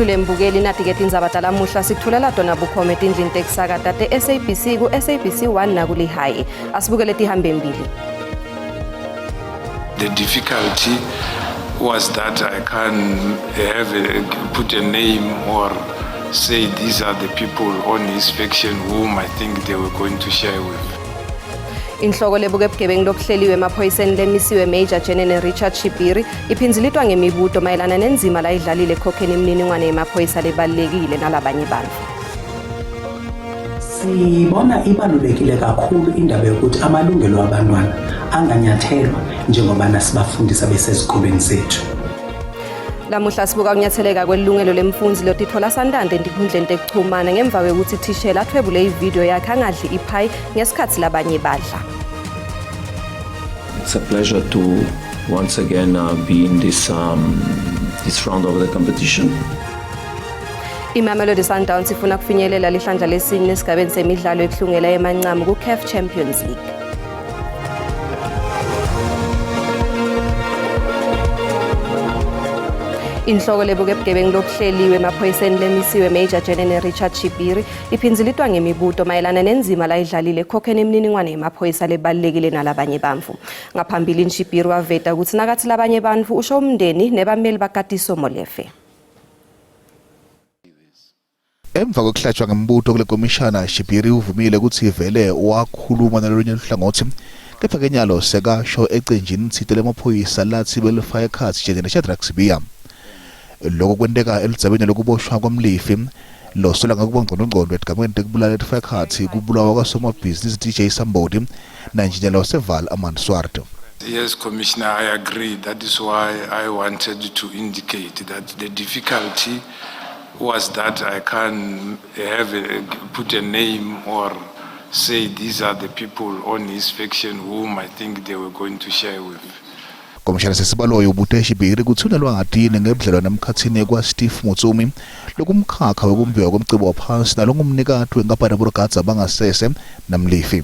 Kuhlule mbukeli nati-ke tindzaba talamuhla sikutfulela tona bukhoma etindlini tekusakata te-SABC ku-SABC 1 nakulihayi. Asibukele tihambe mbili. The difficulty was that I can't have a, put a name or say these are the people on his faction whom I think they were going to share with. Inhloko lebuke ebugebengu lobuhleliwe emaphoyiseni lemisiwe Major General Richard Shibiri iphinzilitwa ngemibuto mayelana nenzima layidlalile ekukhokheni imininingwane yemaphoyisa lebalulekile nalabanye bantfu. Sibona ibalulekile kakhulu indaba yokuthi amalungelo abantwana anganyathelwa njengobana sibafundisa besezikolweni zethu. Lamuhla sibuka kunyatheleka kwelungelo lemfundzi lotitfola santante etikhundleni tekuchumana ngemva kwekutsi thishela athwebule ividiyo yakhe angadli iphayi ngesikhatsi labanye badla. It's a pleasure to once again be in this round of the competition. Imamelodi Sundowns ifuna kufinyelela lihlandla lesine esigabeni semidlalo ekuhlungela emancamu ku-CAF Champions League. Inhloko lebuke ebugebengu lobuhleliwe emaphoyiseni lemisiwe Major General Richard Shibiri iphinzilitwa ngemibuto mayelana nenzima layidlalile ekukhokheni imininingwane yemaphoyisa lebalulekile nalabanye bantfu. Ngaphambilini Shibiri waveta ukuthi nakathi labanye bantfu usho umndeni nebameli baKatiso Molefe. Emva kwekuhlatshwa ngembuto kule komishana, Shibiri uvumile ukuthi vele wakhuluma nalolunye luhlangothi, kepha ke nyalo sekasho ecenjini tsite lemaphoyisa lathi belifaka ekhatsi Jenene Shadrack Sibiya. Lokho kwenteka eludzabeni lokuboshwa kwaMlifi, losola ngekuba ngcondongcondo etigamekweni tekubulala letifaka ekhatsi kubulawa kwasomabhizinisi DJ Sambodi nanjiniyela waseVaal Armand Swart. Yes, Commissioner, I agree. That is why I wanted to indicate that the difficulty was that I can't have a, put a name or say these are the people on his faction whom I think they were going to share with. Komishana Sesibaloyi ubute Shibiri kutsi unelwati ngebudlelwane emkhatsini kwa-Steve Motsumi lokumkhakha wekumbiwa kwemcebo waphansi nalongumnikati wenkampani yabonogadza bangasese naMlifi.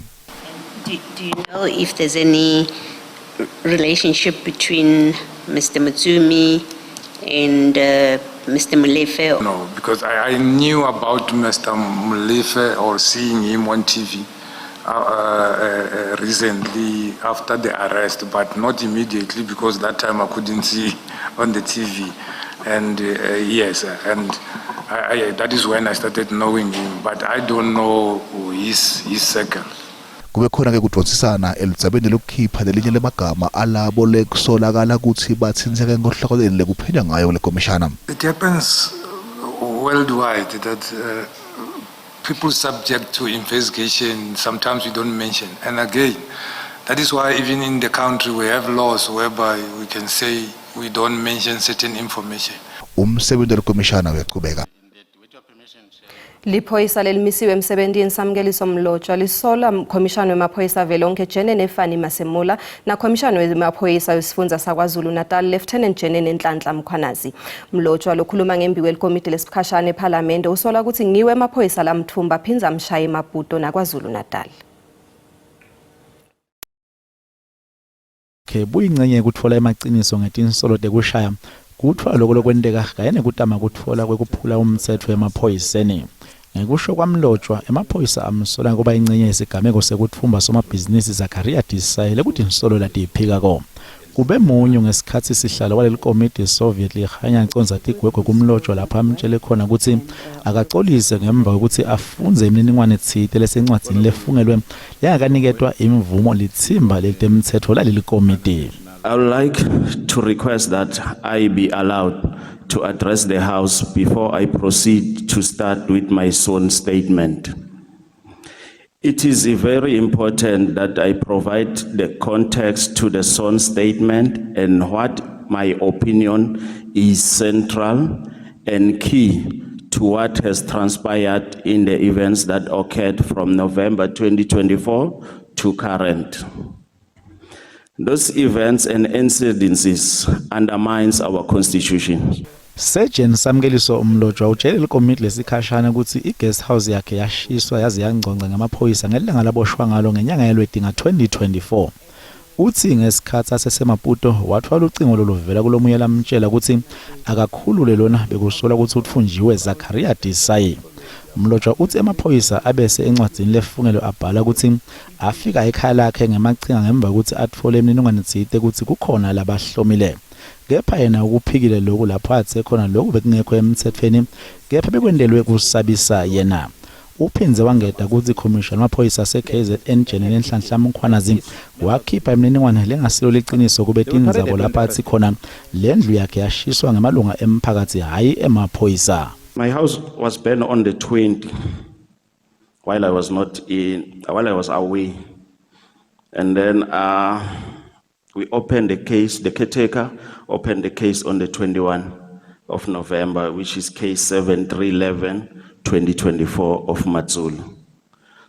Do you know if there's any relationship between Mr. Mutsumi and Mr. Molefe? No, because I knew about Mr. Molefe or seeing him on TV recently after the arrest, but not immediately because that time I couldn't see on the TV. And yes, and I, that is when I started knowing him, but I don't know his circle. Kube khona ke kudvonsisana eludzabeni lokukhipha lelinye lemagama alabo lekusolakala kutsi batsintseke ngohlokolweni lekuphenywa ngayo kule komishana. It happens worldwide that people subject to investigation sometimes we don't mention. And again, that is why even in the country we have laws whereby we can say we don't mention certain information. Umsebenzi welekomishana uyachubeka. Liphoyisa lelimisiwe emsebentini Samukeliso Mlotshwa lisola mkhomishana wemaphoyisa velonke Jenene Fannie Masemola nakhomishana wemaphoyisa wesifundza saKwaZulu Natal Lieutenant Jenene Nhlanhla Mkhwanazi. Mlotshwa lokhuluma ngembi kwelikomiti lesikhashana ePhalamende usola ukuthi ngiwe emaphoyisa lamthumba phindza amshaye eMaputo naKwaZulu Natal. Okay, buyingcenye yekutfola emaciniso ngetinsolo tekushaya kutfola loko lokwenteka kanye nekutama kutfola kwekuphula umtsetfo emaphoyiseni. Ngekusho kwaMlotshwa, emaphoyisa amsola ngekuba incenye yesigameko sekutfumba somabhizinisi Zakaria Desai lekutinsolo latiyiphikako. Kube munyu ngesikhatsi sihlalo waleli komidi Soviet Likhanya acondza tigwegwe kuMlotshwa lapho amtjele khona kutsi akacolise ngemva kwekutsi afundze imininingwane tsite lesencwadzini lefungelwe lengakaniketwa imvumo litsimba lelitemtsetfo laleli komidi. I would like to request that I be allowed to address the House before I proceed to start with my sworn statement. It is very important that I provide the context to the sworn statement and what my opinion is central and key to what has transpired in the events that occurred from November 2024 to current. Those events and incidences undermines our constitution. Sergeant Samkeliso Mlotshwa utshele likomiti lesikhashana ukuthi i-guest house yakhe yashiswa yaze yangcongca ngamaphoyisa ngelanga laboshwa ngalo ngenyanga yaLweti nga-2024. Utsi ngesikhatsi aseseMaputo watfola lucingo loluvela kulomunye lamtjela kutsi akakhulule lona bekusolwa kutsi utfunjiwe Zachariah Desai. Mlotshwa utsi emaphoyisa abese encwadzini lefungelwe abhala kutsi afika ekhaya lakhe ngemachinga ngemva kwekutsi atfole imininingwane tsite kutsi kukhona labahlomile. Kepha yena ukuphikile loku lapho atse khona loku bekungekho emtsetfweni kepha bekwentelwe kusabisa yena. Uphindze wangeta kutsi Khomishani wemaphoyisa aseKZN Jenene Nhlanhla Mkhwanazi wakhipha imininingwane lengasilo liciniso kubetindzaba lapho atsi khona lendlu yakhe yashiswa ngemalunga emphakatsi hhayi emaphoyisa. My house was burned on the 20 while I was not in, while I was away. And then we opened the case, the caretaker opened the case on the 21 of November, which is case 7311 2024 of Matsulu.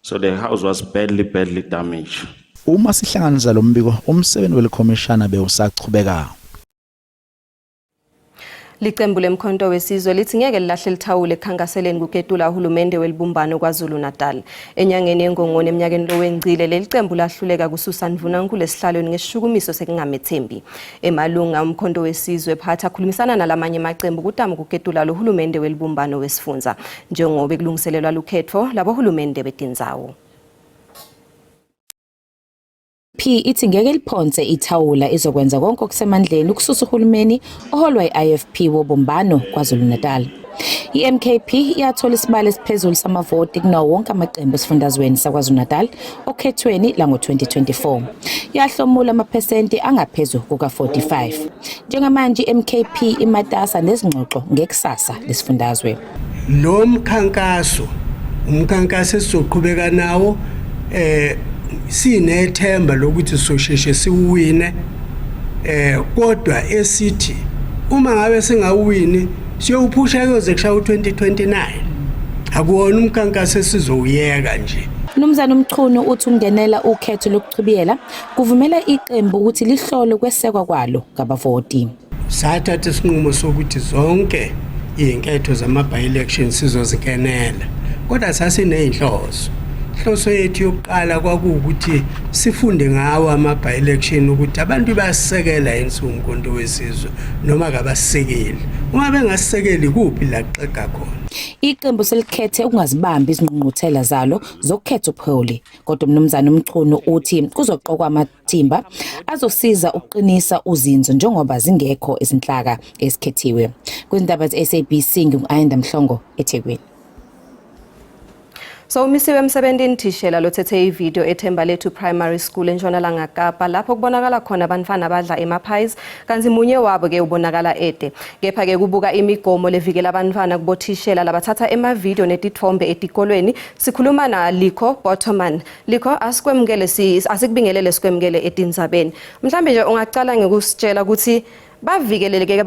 So the house was badly, badly damaged. Uma sihlanganisa lo mbiko umsebenzi welikhomishana bewusachubeka. Licembu lemkhonto wesizwe lithi ngeke lilahle lithawule ekukhankaseleni kuketula uhulumende welibumbano KwaZulu-Natal. Enyangeni yengongoni eminyakeni lowengcile leli cembu lahluleka kususa ndvunankulu esihlalweni ngesishukumiso sekungamethembi. Emalunga umkhonto wesizwe phathi akhulumisana nalamanye amacembu kutama ukuketula lo hulumende welibumbano wesifundza njengoba kulungiselelwa lukhetfo labohulumende betindzawo. P ithi ngeke liphonse ithawula izokwenza konke okusemandleni ukususa uhulumeni oholwa i-IFP wobumbano KwaZulu-Natal. I-MKP yathola isibalo esiphezulu samavoti kunawo wonke amaqembu esifundazweni saKwaZulu-Natal okhethweni lango-2024. Yahlomula amaphesenti angaphezu kuka-45. Njengamanje i-MKP imatasa nezingxoxo ngekusasa lesifundazwe. Lo mkhankaso umkhankaso esizoqhubeka nawo sinethemba lokuthi sosheshe siwine, kodwa esithi uma ngabe singawini siyowuphusha kuyoze kushaya u-2029. Akuwona umkhankaso esizowuyeka nje. Mnumzane uMchunu uthi ukungenela ukhetho lokuchibiyela kuvumela iqembu ukuthi lihlole ukwesekwa kwalo ngabavoti. Sathatha isinqumo sokuthi zonke iy'nketho zama-by-election sizozingenela, kodwa sasiney'nhloso. Inhloso yethu yokuqala kwakuwukuthi sifunde ngawo ama-by-election ukuthi abantu bayasisekela yini siwumkhonto wesizwe noma kabasisekeli. Uma bengasisekeli kuphi la kuxega khona. Iqembu selikhethe ukungazibambi izingqungquthela zalo zokukhetha ubuholi, kodwa uMnumzane uMchunu uthi kuzoqokwa amathimba azosiza ukuqinisa uzinzo njengoba zingekho izinhlaka ezikhethiwe. Kwizindaba ze-SABC ngingu-Ayanda Mhlongo eThekwini. So umisiwe emsebentini thishela lothethe ivideo eThembalethu Primary School eNtshonalanga Kapa lapho kubonakala khona abantwana abadla ema-pies kanti munye wabo ke ubonakala ede. Kepha ke kubuka imigomo levikela abantwana kubothishela labathatha emavideo netithombe etikolweni sikhuluma na Liko Bottoman. Liko, asikwemukele, asikubingelele, sikwemukele etindzabeni. Mhlambe nje ungacala ngekusitshela ukuthi bavikeleleke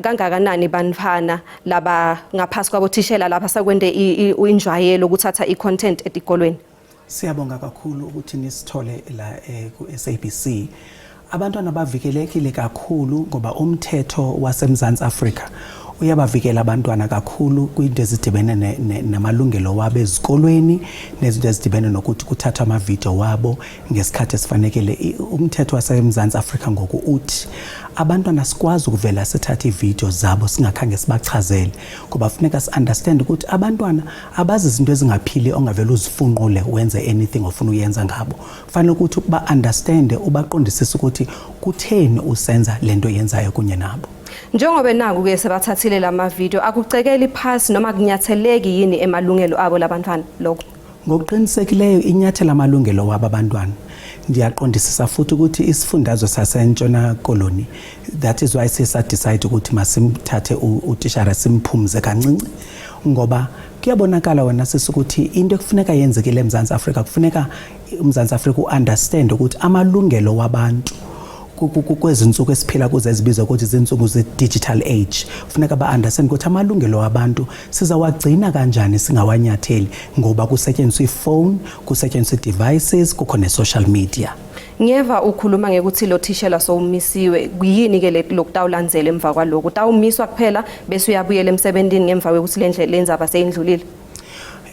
kangakanani bantfwana laba ngaphasi kwabothishela lapha sakwente injwayelo ukuthatha i-content etikolweni? Siyabonga kakhulu ukuthi nisithole la ku-SABC. Abantwana bavikelekile kakhulu ngoba umthetho waseMzantsi Afrika uyabavikela abantwana kakhulu kwiinto ezidibene namalungelo wabo ezikolweni nezinto ezidibene nokuthi kuthathwe amavidiyo wabo ngesikhathi esifanekile. Umthetho waseMzantsi Afrika ngoku uthi abantwana sikwazi ukuvela sithathe iividiyo zabo singakhange sibachazele, ngoba funeka si-understand ukuthi abantwana abazi izinto ezingaphili ongavele uzifunqule wenze anything ofuna uyenza ngabo. Fanele ukuthi uba-understande, ubaqondisise ukuthi kutheni usenza le nto yenzayo kunye nabo. Njengoba naku-ke sebathathile la mavidiyo, akucekeli phasi noma kunyatheleki yini emalungelo abo labantwana lokho? Ngokuqinisekileyo inyathela amalungelo wabo abantwana. Ndiyaqondisisa futhi ukuthi isifundazwe saseNtshona Koloni, that is why siye sadecide ukuthi masimthathe utishara simphumze kancinci, ngoba kuyabonakala wena sisi ukuthi into ekufuneka yenzekile eMzantsi Afrika, kufuneka uMzantsi Afrika u-understand ukuthi amalungelo wabantu kwezi ntsuku esiphila kuzo ezibizwa ukuthi ziintsuku ze-digital age, funeka ba-understand ukuthi amalungelo wabantu sizawagcina kanjani singawanyatheli, ngoba kusetyenziswa ifowuni, kusetyenziswa ii-devices, kukho ne-social media. Ngiyeva ukhuluma ngekuthi lo thishela sowumisiwe, yini-ke lokutawulandzela emva kwaloko? Utawumiswa kuphela bese uyabuyela emsebentini ngemva kwekuthi le lenzaba seyindlulile?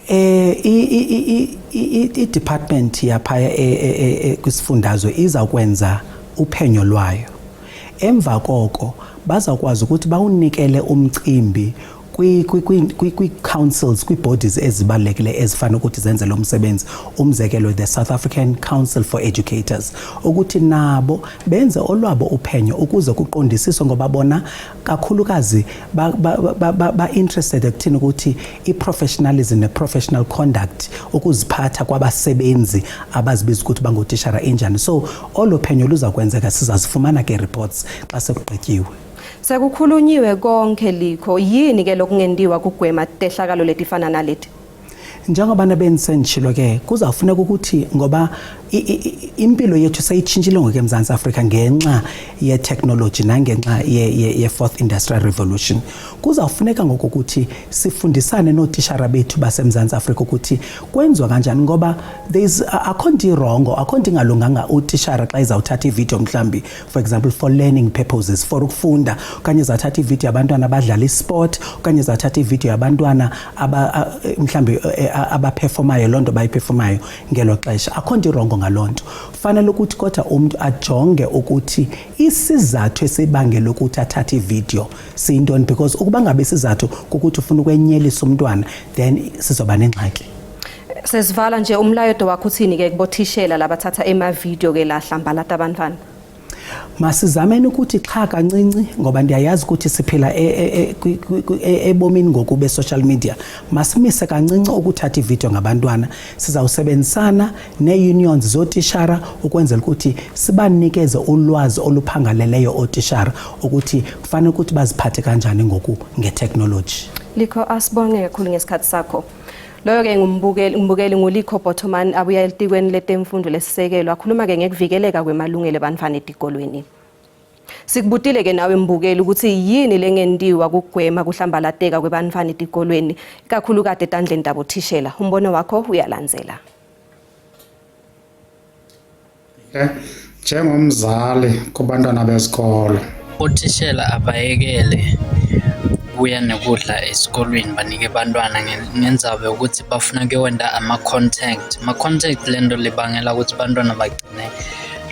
Eh i i department yapha e, e, e, kwisifundazwe izakwenza uphenyo lwayo. Emva koko bazakwazi ukuthi bawunikele umcimbi kwi-councils kwi-bodies ezibalulekile ezifana ukuthi zenze lo msebenzi umzekelo the South African Council for Educators ukuthi nabo benze olwabo uphenyo ukuze kuqondisiswe ngoba bona kakhulukazi ba-interested ba, ba, ba ekuthini ukuthi i-professionalism ne-professional conduct ukuziphatha kwabasebenzi abazibiza ukuthi bangotishara injani so olo phenyo luza kwenzeka sizazifumana ke reports xa sekugqityiwe Sekukhulunyiwe konke likho yini ke lokungentiwa kugwema tehlakalo letifana naleti Njengoba nabendisenditshilo ke kuzawufuneka ukuthi ngoba impilo yethu seyitshintshile ngoku eMzantsi Afrika ngenxa yeteknoloji nangenxa ye-fourth industrial revolution kuzawufuneka ngoku ukuthi sifundisane nootishara bethu baseMzantsi Afrika ukuthi kwenziwa kanjani ngoba there's akho nto irongo akho nto ingalunganga utishara xa izawuthatha ividiyo mhlawumbi for example for learning purposes for ukufunda okanye izawuthatha ividiyo yabantwana abadlala isport okanye izawuthatha ividiyo yabantwana mhlawumbi e, e, abaperformayo loo nto bayiperformayo ngelo xesha akho nto irongo ngaloo nto fanele ukuthi kodwa umntu ajonge ukuthi isizathu esibangela ukuthi athathe ividiyo siyintoni because ukuba ngabe isizathu kukuthi ufuna ukwenyelisa umntwana then sizoba nengxaki Sesivala nje umlayeto wakho uthini ke kubothishela labathatha emavidiyo ke la hlambalata abantwana? Masizameni ukuthi xha kancinci ngoba ndiyayazi ukuthi siphila e, e, e, ebomini ngoku be-social media. Masimise kancinci ukuthatha ividiyo ngabantwana. Sizawusebenzisana nee-unions zootishara ukwenzela ukuthi sibanikeze ulwazi oluphangaleleyo ootishara ukuthi kufanele ukuthi baziphathe kanjani ngoku ngeteknoloji. Likho asibonge kakhulu ngesikhathi sakho. Loyo ke ngumbukeli umbukeli nguLikho Bottoman abuya elitikweni letemfundo lesisekelo akhuluma ke ngekuvikeleka kwemalungelo ebantfwana etikolweni. Sikubutile ke nawe mbukeli ukuthi yini lengentiwa kugwema kuhlambalateka kwebantfwana etikolweni ikakhulukati etandleni tabothishela. Umbono wakho uyalandzela. Njengomzali kubantwana besikolo. Othishela abayekele kuya nekudla esikolweni banike bantwana ngendzaba yokuthi bafuna kuyowenta ama-contact. Ama-contact le nto libangela ukuthi bantwana bagcine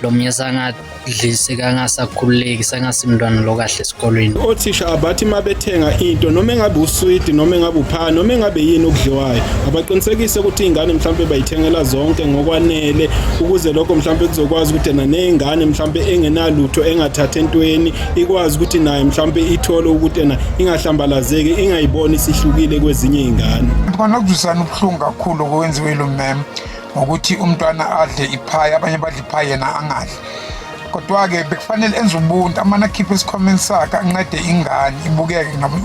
lo mnye sangadli sekangasakhululeki sengasimntwana lo kahle esikolweni. Othisha abathi uma bethenga into noma engabe uswidi noma engabe upha noma engabe yini okudliwayo abaqinisekise ukuthi iy'ngane mhlawumpe bayithengela zonke ngokwanele ukuze lokho mhlawumpe kuzokwazi ukuthi na ney'ngane mhlawumpe engenalutho engathathi entweni ikwazi ukuthi nayo mhlawumpe ithole ukuthi ena ingahlambalazeki ingayiboni isihlukile kwezinye iy'ngane. Kona kuzwisana ubuhlungu kakhulu okwenziwe lo mem ngokuthi umntwana adle iphayi abanye badla iphayi yena angadli kodwa-ke bekufanele enze ubuntu amane akhiphe esikhwameni sakhe ancede ingane ibukeke nabo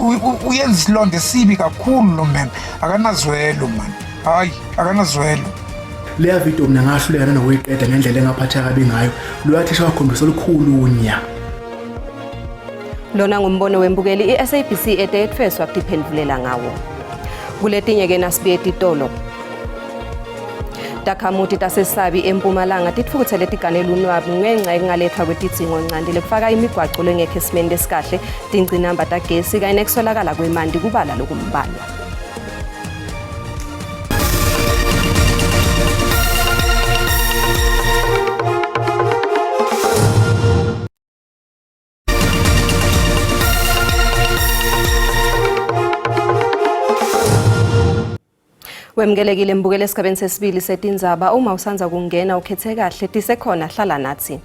uyenza isilonda esibi kakhulu lo mem akanazwelo mani hhayi akanazwelo leya video mina ngahluleka nanokuyiqeda ngendlela engaphatheka kabi ngayo loya thisha wakhombisa olukhulu unya Lona ngumbono wembukeli i-SABC ete yetfweswa kutiphendvulela ngawo. Kuletinye-ke nasibuye titolo. Takhamuti taseSabi eMpumalanga titfukutsele tigane lunwabu ngenxa yekungalethwa kwetidzingo ncanti lekufaka imigwaco lengekho esimeni lesikahle, tingcinamba tagesi kanye nekuswelakala kwemanti kubala lokumbalwa. Wemukelekile mbukele esigabeni sesibili setindzaba uma usanza kungena ukhethe kahle tisekhona hlala nathi.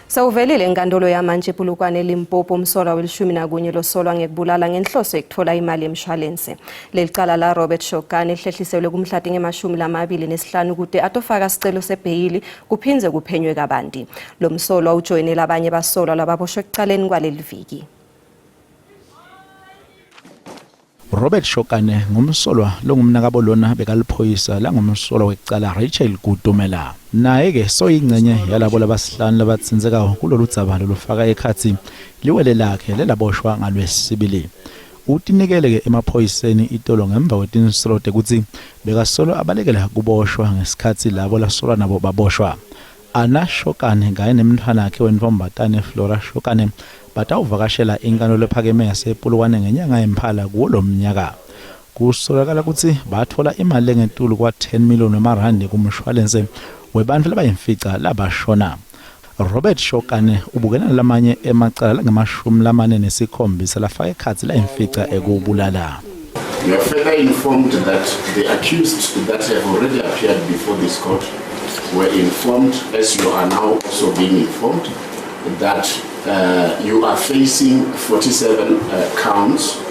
Sewuvelile enkantolo yamantshi ePolokwane eLimpopo umsolwa welishumi nakunye losolwa ngekubulala ngenhloso yekuthola imali yemshwalense. Leli cala la Robert Shogane lihlehliselwe kumhlati ngemashumi lamabili nesihlanu kute atofaka sicelo sebheyili kuphindze kuphenywe kabanti. Lo msolwa ujoyinela abanye basolwa lababoshwe ekucaleni kwaleli viki. Robert Shokane ngumsolwa longumnakabo lona bekaliphoyisa langumsolwa wekucala Rachel Kutumela. Naye-ke soyingcenye yalabo labasihlanu labatsintsekayo kulolu dzaba lolufaka ekhatsi liwele lakhe lelaboshwa ngalwesibili. Utinikele-ke emaphoyiseni itolo ngemva kwetinsolo tekutsi bekasolo abalekela kuboshwa ngesikhatsi labo lasolwa nabo baboshwa. Anna Shokane kanye nemntfwanakhe wentfombatane Flora Shokane batawuvakashela inkantolo lephakeme yasePolokwane ngenyanga yeMphala kuwo lomnyaka. Kusolakala kutsi batfola imali lengetulu kwa-10 million wemarandi kumshwalense webantfu labayimfica labashona. Robert Shokane ubukene nalamanye emacala langemashumi lamane nesikhombisa lafaka ekhatsi layimfica ekubulala. We are further informed that the accused that have already appeared before this court were informed, as you are now also being informed, that uh, you are facing 47 uh, counts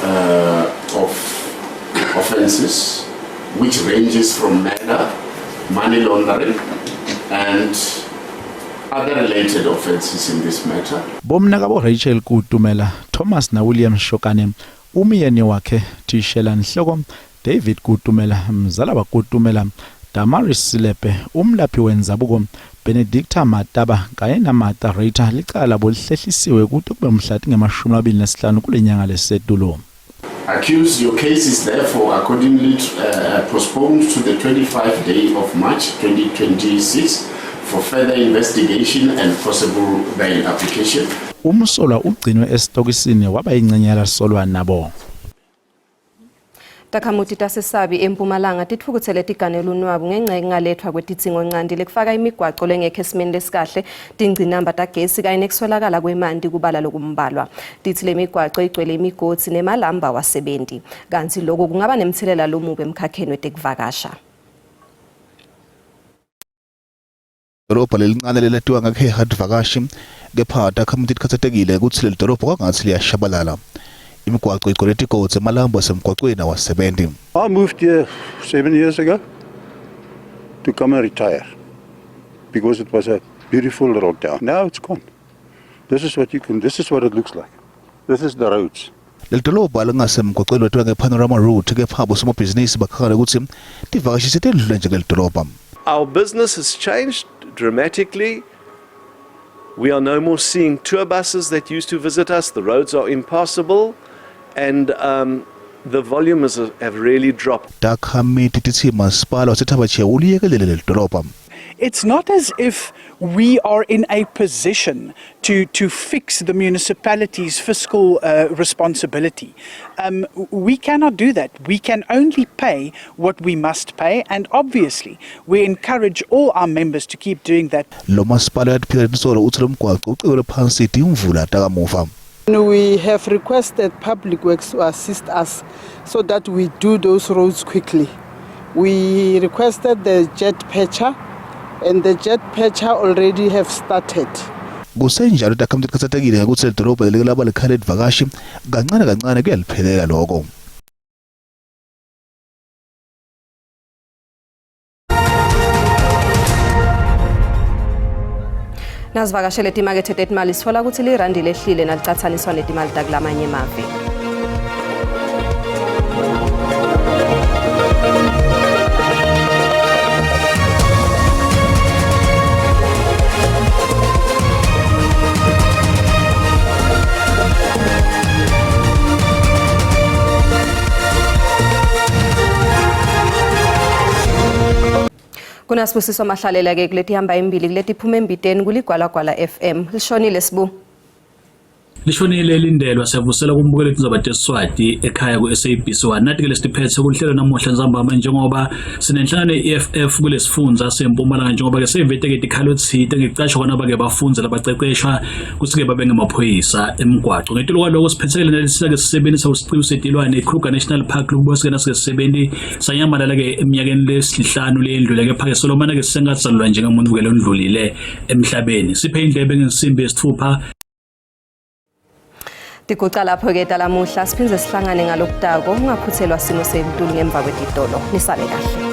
uh, of offenses, which ranges from murder, money laundering, and other related offenses in this matter. Bomnakabo Rachel Kutumela, Thomas na William Shokane, umyeni wakhe thishela nhloko David Kutumela, mzala waKutumela, Damaris Silepe, umlaphi wendzabuko Benedicta Mataba kanye naMartha Reiter licala labo lihlehlisiwe kute kube mhla tinge-25 kule nyanga lesetulo. Accused, your case is therefore accordingly postponed to the 25 day of March 2026 for further investigation and possible bail application. Umsolwa ugcinwe esitokisini waba yingcenye yalasolwa nabo. Takhamuti taseSabi eMpumalanga titfukutsele tigane lunwabu ngenca yekungalethwa kwetidzingoncanti lekufaka imigwaco lengekho esimeni lesikahle, tingcinamba tagesi kanye nekuswelakala kwemanti kubala lokumbalwa. Titsi lemigwaco igcwele imigodzi nemalamba awasebenti. Kantsi loku kungaba nemtselela lomubi emkhakheni wetekuvakasha. Dolobha lelincane lelatiwa ngekuheha tivakashi kepha takhamuti tikhatsatekile kutsi leli dolobha kwangatsi liyashabalala. Imigwaco igcwele tigodzi emalambu asemgwacweni awasebenti. I moved here 7 years ago to come and retire because it was a beautiful little town. Now it's gone. This is what you can, this is what it looks like. This is the roads. Leli dolobha lingasemgwacweni lowatiwa nge-Panorama Route kepha bosomabhizinisi bakhala kutsi tivakashi setendlula nje kuleli dolobha. Our business has changed dramatically. We are no more seeing tour buses that used to visit us. The roads are impassable and um, the volumes have really dropped. Takhamiti titsi masipala waseThaba Cheu uliyekelele leli dolobha. It's not as if we are in a position to, to fix the municipality's fiscal responsibility. We cannot do that. We can only pay what we must pay, and obviously, we encourage all our members to keep doing that. Lo masipala uyatiphika letinsolo utsi lomgwaco ucekelwe phansi timvula takamuva. We have requested Public Works to assist us so that we do those roads quickly. We requested the jet patcher and the jet patcher already have started. Kusenjalo takhamuti tikhatsatekile ngekutsi lelidolobha lelike laba likhaya letivakashi kancane kancane kuyaliphelela loko. Nasivakashele timakethe tetimali sitfola kutsi lirandi lehlile nalicatsaniswa netimali takulamanye emave. Kunasibusiso Mahlalela ke kuleti hamba embili kuleti phuma embiteni kuligwalagwala FM. Lishonile sibu. Lishonile elindelwa siyavusela kumbukelo tindzaba tesiswati ekhaya ku-SABC 1 nathi ke lesiphethe kunhlelo namuhla ntsambama njengoba sinenhlangano ye-EFF kulesifundza sempumalanga njengoba ke sevete ke tikhalo tsite ngekucashwa kwanaba ke bafundzi labaceceshwa kutsi ke babe ngemaphoyisa emgwaco ngetulu kwaloko siphethekele nalesisake sisebenti sawusiciwi setilwane i-Kruger National Park lokubuka sike nasike sisebenti sanyamalala ke eminyakeni lesihlanu leyendlule kepha ke solomana ke sisengatsalelwa njengemuntfu ke londlulile emhlabeni siphe indlebe ngensimbi yesitfupha Tiguca lapho-ke talamuhla siphindze sihlangane ngalokutako ungaphuthelwa simo selitulu ngemva kwetitolo nisale kahle.